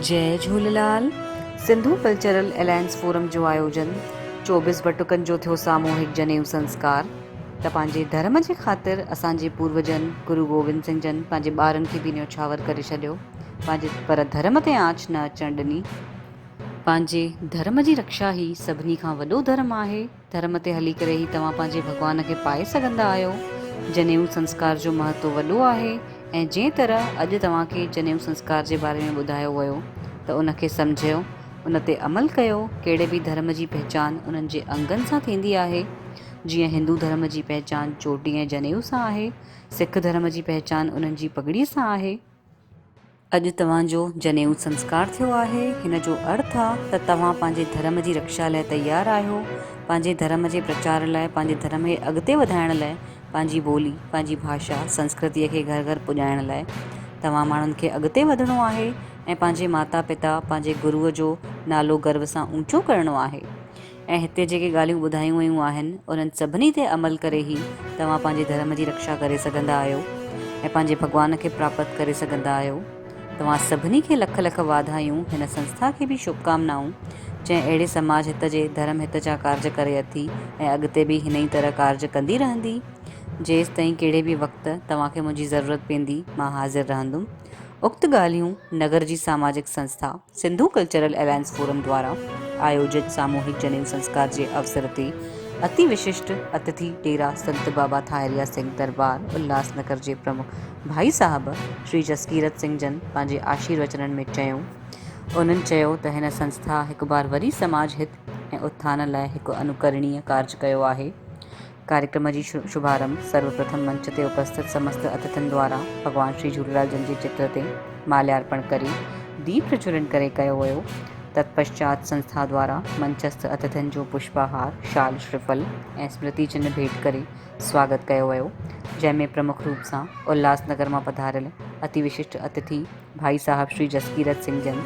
جئي Jhulelal, Sindhu cultural alliance forum جو آيوجن چوبيس بٽڪن جو ٿيو ساموهڪ جنيو سنسڪار ته پنهنجي ڌرم جي خاطر اسان جي پوروجن گرو گوبند سنگهه جن پنهنجي ٻارن کي به نيوڇاور ڪري ڇڏيو پنهنجي پر ڌرم تي آنچ نه اچڻ ڏني. پنهنجي ڌرم جي رکشا ئي سڀني کان وڏو ڌرم آهي. ڌرم تي هلي ڪري ئي توهان پنهنجي ڀڳوان کي پائي سگهندا آهيو. جنيئو سنسڪار جو مهتو وڏو آهي ۽ جنهن طرح اڄ توهان کي جنيئو سنسڪار جي باري ۾ ٻڌايو ويو ته ان کي سمجهيو، ان تي عمل ڪيو. ڪهڙي به ڌرم جي پهچان انهن جي انگن سان ٿيندي آهي. جيئن هندو ڌرم جي پهچان چوٽي ۽ جنيئو سان آهي، سک ڌرم جي پهچان انهن جي پڳڙي سان آهي. اڄ توهان جو جنيئو سنسڪار ٿيو آهي، هن جو ارٿ آ ته توهان پنهنجي ڌرم جي رڪشا لاء تيار آهيو، پنهنجي ڌرم جي پرچار لاء، پنهنجي ڌرم کي اڳتي وڌائڻ لاء، پنهنجي ٻولي، پنهنجي ڀاشا، سنسڪرتيء کي گهر گهر پڄائڻ لاء توهان ماڻهن کي اڳتي وڌڻو آهي ۽ پنهنجي ماتا پتا، پنهنجي گروء جو نالو گرو سان اونچو ڪرڻو آهي. ۽ هتي جيڪي ڳالهيون ٻڌايون ويون آهن، انهن سڀني تي عمل ڪري ئي توهان پنهنجي ڌرم جي رڪشا ڪري سگهندا آهيو ۽ پنهنجي ڀڳوان کي پراپت ڪري سگهندا آهيو. توهان سڀني کي لک لک واڌايون، هن سنسٿا کي به شڀڪامنائون، جنهن اهڙي سماج هت جي ڌرم هت جا ڪارج ڪري اٿي ۽ اڳتي به هن ئي طرح ڪارج ڪندي رهندي. جيستائين ڪهڙي به وقت توهان کي منهنجي ضرورت پيندي، مان حاضر رهندم. اڪت ڳالهيون نگر جي ساماجڪ سنسٿا سنڌو ڪلچرل الائنس فورم دوارا آيوجت ساموهڪ جنيو سنسڪار جي اوسر تي اتي وششٽ اتٿي ڊيرا سنت بابا ٿاهريا سنگهه دربار الهاس نگر جي پرمک ڀائي صاحب شري جسڪيرت سنگهه جن پنهنجي آشيروچنن ۾ چيو. انهن چيو ته هن سنسٿا هڪ بار وري سماج هت ۽ اتٿان لاء هڪ انوڪرڻيه ڪارج ڪيو آهي. ڪاريڪرم جي شڀارنڀ سرو پرٿم منچ تي اپسٿت سمست اتٿين دوارا ڀڳوان شري جهوليلال جن جي چتر تي ماليارپڻ ڪري ديپ پرجولن ڪري ڪيو ويو. تتپشچات سنسٿا دوارا منچسٿ اتٿين جو پشپاهار، شال شريڦل ۽ سمرتي چنه ڀيٽ ڪري سواگت ڪيو ويو، جنهن ۾ پرمک روپ سان الهاس نگر مان پڌاريل اتي وششٽ اتٿي ڀائي صاحب شري جسڪيرت سنگهه جن،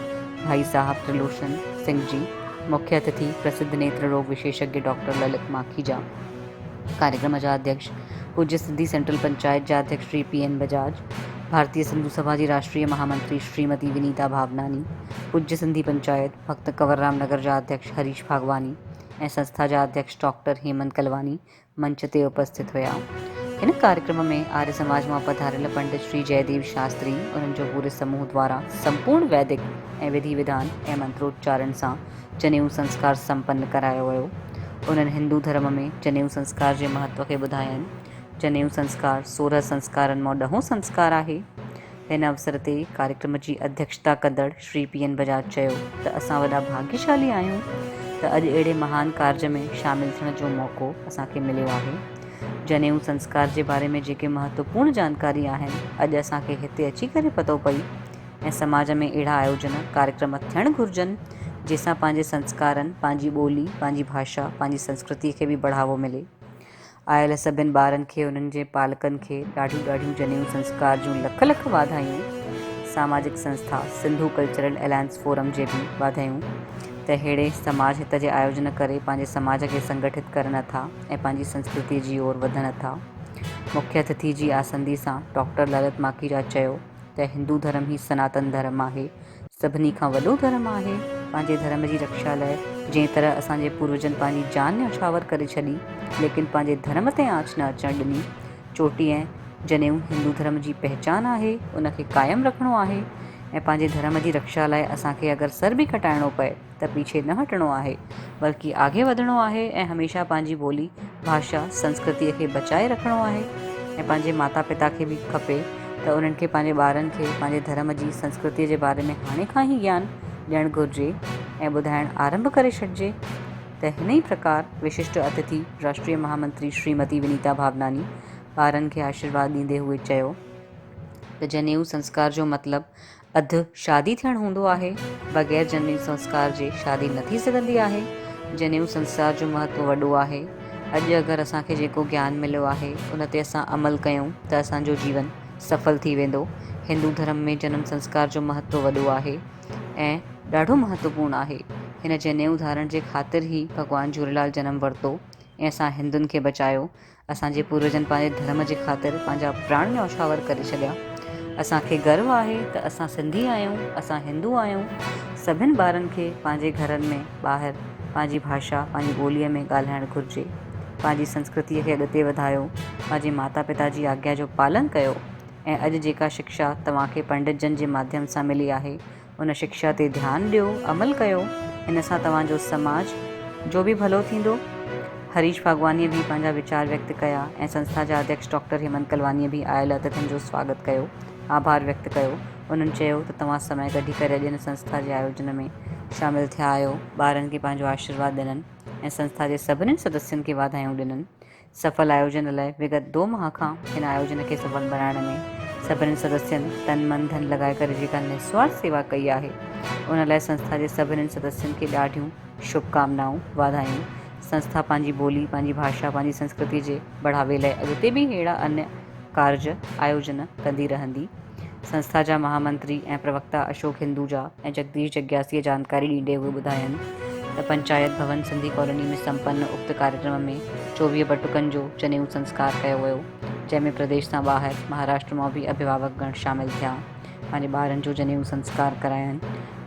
ڀائي صاحب ترلوشن سنگهه جي، مکيه اتٿي پرسڌ نيتر روگ وشيشگيه ڊاڪٽر للت ماکيجا، ڪاريڪرم جا اڌيڪش پوجيه سنڌي سينٽرل پنچائت جا اڌيڪش شري پي اين بجاج، ڀارتيه سنڌو سڀا جي راشٽريه مهامنتري شريمتي ونيتا ڀاوناني، پوجيه سنڌي پنچائت ڀڳت ڪنور رام نگر جا اڌيڪش هريش ڀاڳواني ۽ سنسٿا جا اڌيڪش ڊاڪٽر هيمنت ڪلواني منچ تي اپسٿت هيا. هن ڪاريڪرم ۾ آريه سماج مان پڌاريل پنڊت شري جئديو شاستري انهن جو پوري سموهه دوارا سمپورڻ ويدڪ ۽ وڌي وڌان ۽ منتروچارڻ سان جنيئو سنسڪار سمپن ڪرايو ويو. انهن هندو ڌرم ۾ جنيئو سنسڪار جي مهتو کي ٻڌاين. جنيئو سنسڪار 16 سنسڪارن مان ڏهون سنسڪار آهي. هن اوسر تي ڪاريڪرم جي اڌيڪشتا ڪندڙ شري پي اين بجاج چيو ته اسان وڏا ڀاڳيشالي آهيون ته اڄ اهڙي مهان ڪارج ۾ شامل ٿيڻ جو موقعو اسان کي مليو آهي. جنيئو سنسڪار جي باري ۾ جيڪي مهتوپورڻ جانڪاري آهن اڄ اسان کي هتي اچي ڪري پتو پئي ۽ سماج ۾ اهڙا آيوجن ڪاريڪرم ٿيڻ گهرجن جنهن سان پنهنجي سنسڪارن، پنهنجي ٻولي، پنهنجي ڀاشا، پنهنجي سنسڪرتي کي به بڙهاوو ملي. آيل سڀن ٻارن کي انهن جي پالڪن کي ڏاڍيون ڏاڍيون جنيون سنسڪار جون لک لک واڌايون. ساماجڪ سنسٿا سنڌو ڪلچرل الائنس فورم جي به واڌايون ته ههڙي سماج هت جي آيوجن ڪري پنهنجي سماج کي سنگٺت ڪرن اٿا ۽ پنهنجي سنسڪرتي جي اور وڌن اٿا. مکيه اتٿي جي آسندي سان ڊاڪٽر للت ماکيجا چيو ته هندو ڌرم هي سناتن ڌرم آهي سڀني کان وڏو ڌرم آهي. پنهنجي ڌرم جي رڪشا لاء جنهن طرح اسان جي پوروجن پنهنجي جان نيوڇاور ڪري ڇڏي، ليڪن پنهنجي ڌرم تي آنچ نه اچڻ ڏني. چوٽي ۽ جنيئو هندو ڌرم جي پهچان آهي، ان کي قائم رکڻو آهي ۽ پنهنجي ڌرم جي رڪشا لاء اسان کي اگر سر به ڪٽائڻو پئي ته پيڇي نه هٽڻو آهي، بلڪه آگي وڌڻو آهي ۽ هميشه پنهنجي ٻولي، ڀاشا، سنسڪرتيء کي بچائي رکڻو آهي ۽ پنهنجي ماتا پتا کي به کپي ته انهن کي پنهنجي ٻارن کي پنهنجي ڌرم جي سنسڪرتيء جي باري ۾ هاڻي کان ئي گيان ڏيڻ گهرجي ۽ ٻڌائڻ آرنڀ ڪري ڇڏجي ته هن ئي پرڪار وششٽ اتٿي راشٽريه مهامنتري شريمتي ونيتا ڀاوناني ٻارن کي آشيرواد ڏيندي هوئي چيو ته جنيئو سنسڪار جو مطلب اڌ شادي ٿيڻ هوندو آهي، بغير جنيئو سنسڪار جي شادي نه ٿي سگهندي آهي، جنيئو سنسار جو مهتو وڏو آهي، اڄ اگر اسان کي جيڪو گيان مليو آهي ان تي اسان عمل ڪيون ته اسان جو جيون سڦل ٿي ويندو، هندو ڌرم ۾ جنم سنسڪار جو مهتو وڏو آهي ۽ ڏاڍو مهتوپورڻ آهي، هن جنيئو ڌارڻ جي خاطر ئي ڀڳوان جهوليلال جنم ورتو ۽ اسان هندن کي بچايو، اسان جي پوروجن پنهنجي ڌرم جي خاطر پنهنجا پراڻ نيوڇاور ڪري ڇڏيا. اسان کي گرو آهي ته اسان سنڌي آهيون، اسان هندو آهيون. سڀن ٻارن کي پنهنجي گهرن ۾ ٻاهر پنهنجي ڀاشا، پنهنجي ٻوليء ۾ ڳالهائڻ گهرجي. پنهنجي سنسڪرتيء کي اڳتي وڌايو، پنهنجي ماتا پتا جي آگيا جو پالن ڪيو ۽ اڄ جيڪا شڪشا توهان کي پنڊت جن جي ماڌيم سان ملي آهي، ان شڪشا تي ڌيان ڏيو، عمل ڪيو، ان سان توهان جو سماج جو به ڀلو ٿيندو. هريش ڦاڳوانيء به پنهنجا ويچار ويڪت ڪيا ۽ سنسٿا جا اڌيڪش ڊاڪٽر هيمنت ڪلوانيء به آيل اتٿين جو سواگت ڪيو، آڀار ويڪت ڪيو. انهن چيو ته توهان سمي ڪڍي ڪري اڄ هن سنسٿا جي آيوجن ۾ شامل ٿيا آهيو، ٻارن کي پنهنجو آشيرواد ڏنن ۽ سنسٿا جي سڀني سدسين کي واڌايون ڏنن. سڦل آيوجن لاء وگت دو ماهه کان هن آيوجن کي سڦل بڻائڻ ۾ سڀني سدسين تن من ڌن لڳائي ڪري جيڪا نسوارٿ سيوا ڪئي آهي ان لاء سنسٿا جي سڀني سدسين کي ڏاڍيون شڀ ڪامنائون واڌايون سنسٿا پنهنجي ٻولي پنهنجي ڀاشا پنهنجي سنسڪرتي جي بڙهاوي لاء اڳتي به ههڙا انيه ڪارج آيوجن ڪندي رهندي. سنسٿا جا مهامنتري ۽ پروڪتا اشوڪ هندوجا ۽ جگديش جگياسيء جانڪاري ڏيندي اهو ٻڌاين ته پنچائت ڀون سنڌي ڪالوني ۾ سمپن اڪت ڪاريڪرم ۾ 24 بٽڪن جو جنيئو سنسڪار ڪيو ويو جنهن ۾ پرديش سان ٻاهر مهاراشٽر مان به اڀيڀاوڪ گڻ شامل ٿيا پنهنجي ٻارن جو جنيئو سنسڪار ڪراين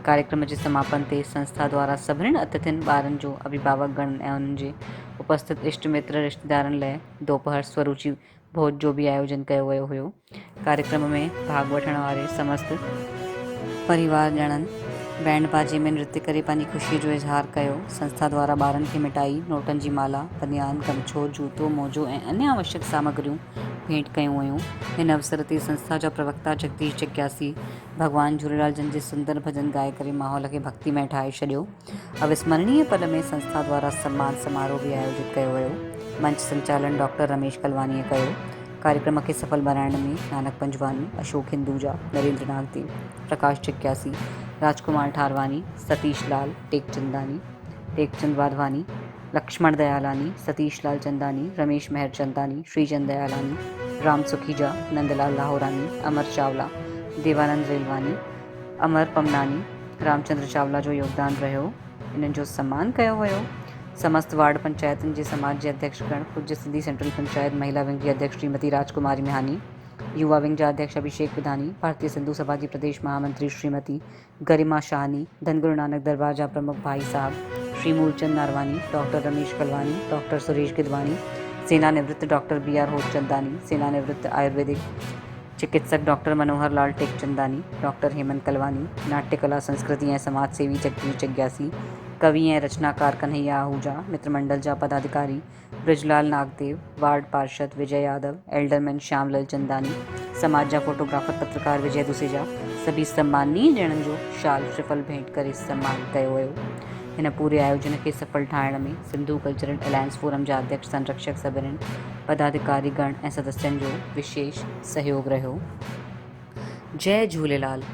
ڪاريڪرم جي سماپن تي سنسٿا دوارا سڀني اتٿين ٻارن جو اڀيڀاوڪ گڻن ۽ انهن جي اپسٿت اشٽ متر رشتيدارن لئه دوپهر سوروچي ڀوڄ جو به آيوجن ڪيو ويو هيو. ڪاريڪرم ۾ ڀاڳ وٺڻ واري سمست پريوار ڄڻن بينڊ باجي ۾ نرتي ڪري پنهنجي خوشي جو اظهار ڪيو. سنسٿا دوارا ٻارن کي مٽائي، نوٽن جي مالا، بنيان، گمڇو، جوتو، موجو ۽ انيه آوشيڪ سامگريون ڀينٽ ڪيون ويون. هن اوسر تي سنسٿا جا پروڪتا جگديش جگياسي ڀڳوان جهوليلال جن جي سندر ڀڄن ڳائي ڪري ماحول کي ڀڳتي مئي ٺاهي ڇڏيو. اوسمرڻيه پل ۾ سنسٿا دوارا سمان سماروهه به آيوجت ڪيو ويو. منچ سنچالن ڊاڪٽر رميش ڪلوانيء ڪيو. ڪاريڪرم کي سڦل بڻائڻ ۾ نانڪ پنجواني، اشوڪ هندوجا، نريندر ناگديو، پرڪاش جگياسي، راجڪمار ٺارواني، ستيش لال ٽيڪچنداني، ٽيڪچند واڌواني، لڪشمڻ ديالاني، ستيش لال چنداني، رميش مهر چنداني، شريچند ديالاني، رام سکيجا، نندلال لاهوراني، امر چاولا، ديوانند ريلواني، امر پمناني، رامچندر چاولا جو يوگدان رهيو. انهن جو سمان ڪيو ويو. سمست وارڊ پنچائتن جي سماج جي اڌيڪش گڻ، پوڄيه سنڌي سينٽرل پنچائت مهيلا ونگ جي اڌيڪش شريمتي راجڪماري مهاني، يووا ونگ جا اڌيڪش اڀيشيڪ وڌاني، ڀارتيه سنڌو سڀا جي پرديش مهامنتري شريمتي گريما شاهني، ڌن گرو نانڪ دربار جا پرمک ڀائي صاحب شري مولچند نارواني، ڊاڪٽر رميش ڪلواني، ڊاڪٽر سريش گدواني، سينا نورت ڊاڪٽر بي آر هوتچنداني، سينا نورت آيورويدڪ چڪتسڪ ڊاڪٽر منوهر لال ٽيڪچنداني، ڊاڪٽر هيمنت ڪلواني، ناٽيه ڪلا سنسڪرتي ۽ سماج سيوي جگديش جگياسي، ڪوي ۽ رچناڪار ڪنهيا آهوجا، متر منڊل جا پداڌڪاري برج لال ناگديو، وارڊ پارشد وجي يادو، ايلڊرمين شيام للچنداني، سماج جا فوٽوگرافر پترڪار وجي دوسيجا سڀي سمانيه ڄڻن جو شال شرفل ڀينٽ ڪري سمان ڪيو ويو. هن پوري آيوجن کي سڦل ٺاهڻ ۾ سنڌو ڪلچرل الائنس فورم جا اڌيڪش سنرڪشڪ سڀني پداڌڪاري گڻ ۽ سدسين جو وشيش سهيوڳ رهيو. جئي جهوليلال.